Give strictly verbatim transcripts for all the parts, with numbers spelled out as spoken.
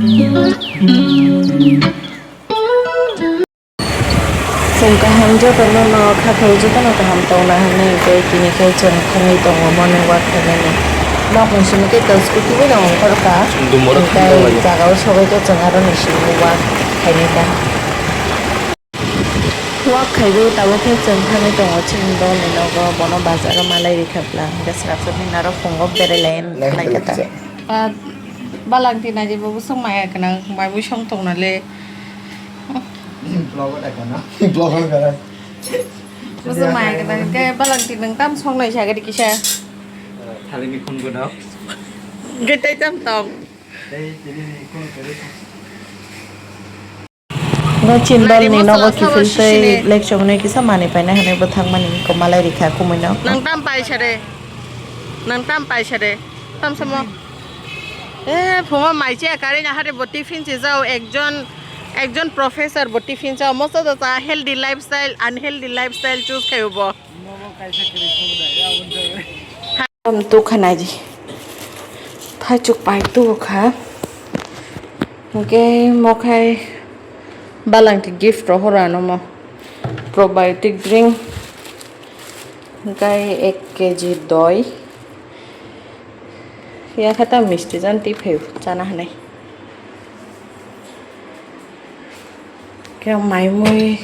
Chwng kaham jotono no khaphel jotono kaham tongna hwnwi tei tini khe chwng thangwi tongo morning walk khainani. Nokni simi tei tongo scooty bai no ongkhorkha. Chwng dumora tei thangwi tongo. Jagao sogwi khe chwng aroni simi walk khainai ta. Walk khaiwi tabuk khe chwng thangwi tongo chini dolni nogo, bono bazaro malai rikha bwla, hwnkhe swrapsa bini aro phungo berai lai khlaikha ta. Ah, balangti naidi bo bwswk maya gwnang, mai mui song tongna le. Vlog o naikha na? Vlog o naikha na? Bwswk maya gwnang, hwnkhe balangti nwng tam song nai sagadi kisa. Thalini khun gwnang. Hwnkhe tei tam tong. Tei tini ni khun kwrwi. Bo chindol ni nogo kiphil tei lekchong ni kisa manwi paina hinwi bo thangmani kwmalai rikha kumui no. Nang tam paisa de. Nang tam paisa de. Tam samo. Eh, phuma mai che kari na hare bo tiffin che jao ekjon, ekjon professor bo tiffin jao. Mosto do ta healthy lifestyle, unhealthy lifestyle choose khayo bo. Am tu khanai di. Phaichuk pai tu kha. Hwnkhe mo khai balangti gift rohor ano mo. Probiotic drink. Hwnkhe ek K G doi. Ya kha ta misti jan twi phaio chana hinwi. Khe mai mui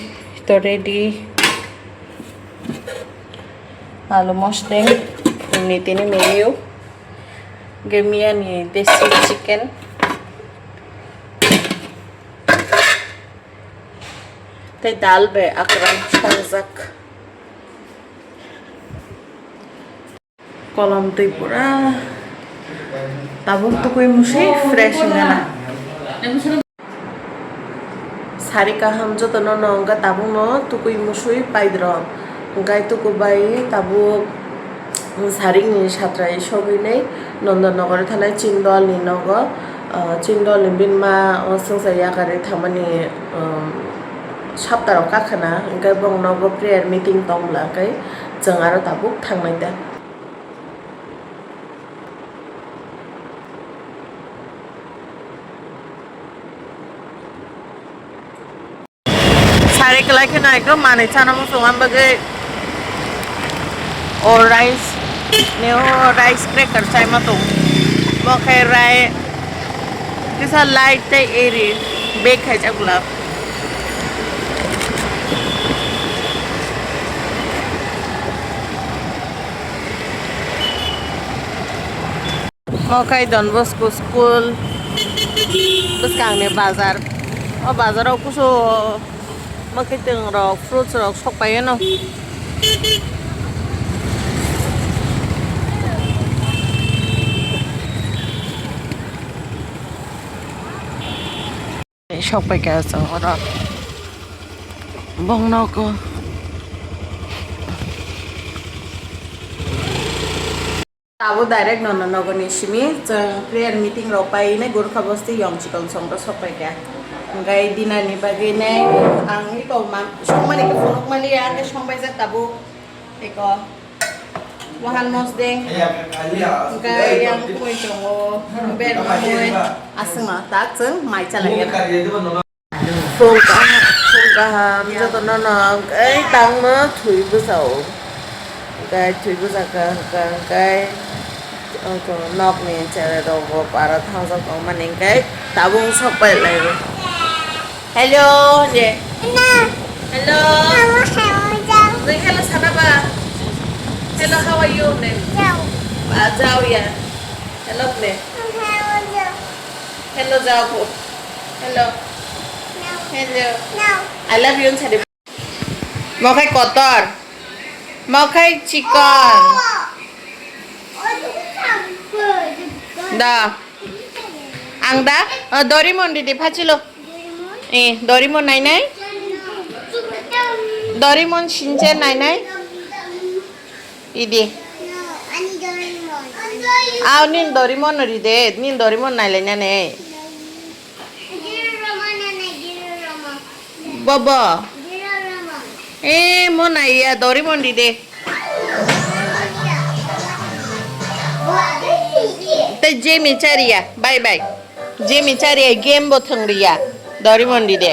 to ready. Alu mosdeng, phungni tini menu. Khe miyani desi chicken. Tei dal bai akram songjak. Kolom twi pura tabuk tukui musui fresh wngana. Sari kaham jotono no wngkha tabukno tukui musui paidrop. Hwnkhe tuku bai tabuk sarikni satrai sogwinai Nondon Nogoro thanai Chindolni nogo. Ah, Chindolni bini ma o swngchar yakarwi thangmani, um, saptarok kakhwna, hwnkhe bong nogo prayer meeting tong bwla, hwnkhe chwng aro tabuk thangnai ta. Sari kwlai kheno ekdom manwi chana muchung, ang bagwi o rice ni o rice cracker chai ma tong. Bo khe rai kisa light tei eri bake khaijak bwla. Mo khai Don Bosco School bwskangni bazar. O bazaro kusu mwkhwtwng rok, fruits rok sok paiyano. Sok pai kha chwng oro. Bongno ko. Abo direct nono nogoni simi chwng prayer meeting rok pai ne Gorkha Bosti Yong Chikon Song to sok pai kha. Hwnkhe dinner ni bagwi ne ang iko ma-, songmani khe phunuk mani ya, hwnkhe song pai jak tabuk iko. Wahan mosdeng. Hwnkhe yang kumui tongo. Ber mamui. Aswngno tak chwng mai chalai ya. Phung kaham, phung kaham, jotono no hwnkhe tangno thwi bwsao. Hwnkhe thwi bwsakha hwnkhe, hwnkhe nokni cherai rok bo para thangjak tongmani hwnkhe tabuk sok pai lai o. Hello, je. Hello. Nui hello sana ba? Hello, how are you? Ne. Ba, jao ya. Hello, ne. Hello, jao ko. Hello. Hello. I love you, sadi. Mo khai kotor. Mo khai chikon. Da. Ang da? Oh, Doraemon ridi phachilo. Eh, Doraemon nai nai? Doraemon Shinchan nai nai? Idi. Aw, nin Doraemon ride, nin Doraemon nai lai nane. Bobo. Eh, mo nai ya, Doraemon ride. Te Jimmy chariya. Bye bye. Jimmy chari game bo thwng riya. Dorimon di de.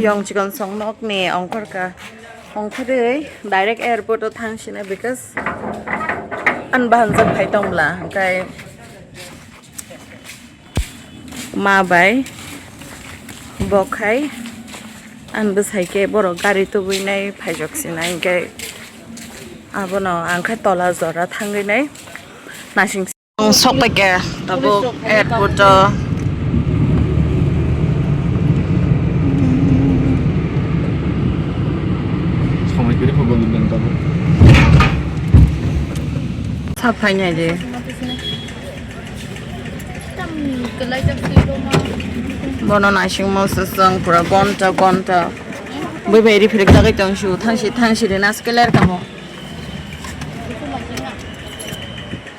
Yong chikon song nok ni ongkhor ka. Ongkhorwi direct airport o thang sina because an bahan jak phai tong bla hwnkhe ma bai bo khai an bwsai khe borok gari tubui nai phaijak sina hwnkhe abono ang khe tola jora thangwi nai nasing. Ang sok pai khe tabuk airport o. Samai kwrwi kho gomit nang tabuk. Sa phai nai de. Bono naisingmo swswng pura gonta gonta. Bui bai ri phirik jagwi tong su thangsi thangsi de nas keler kamo.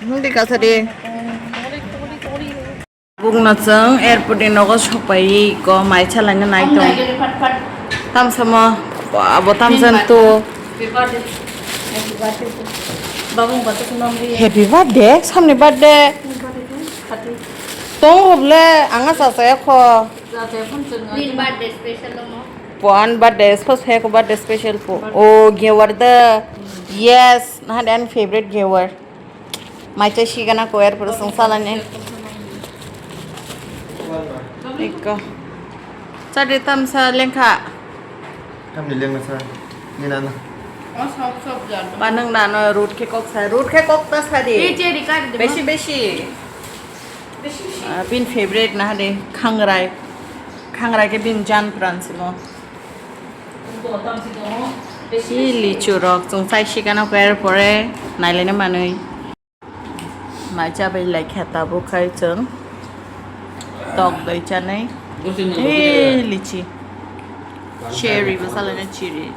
Hwng di kasa di. Bukno chwng airport ni nogo sokpaiwi ko mai chalaina nai tong. Tamsamo abo tamsa to. Happy birthday, samni birthday. Tong roble anga sasa ekho. Nini birthday special omo. Puan birthday, first heko birthday special po. Oh, giver da. Yes, nah dan favorite giver. Mai chai sigana ko airport song salani. Eko. Chadi tamsa lengkha. Tamni lengna sa. Ni nana. Ba nang nano root khe kok sa. Root khe kok ta sa di. Besi besi. Ah, bin favorite na de khangrai. Khangrai khe bin jan pran simo. Hi lichu rok chwng chai sigano kher pore nailaina manwi. Mai chabai lai kha tabuk khai chwng tok doi chanai. Hi lichi. Cherry bwsalaina cherry.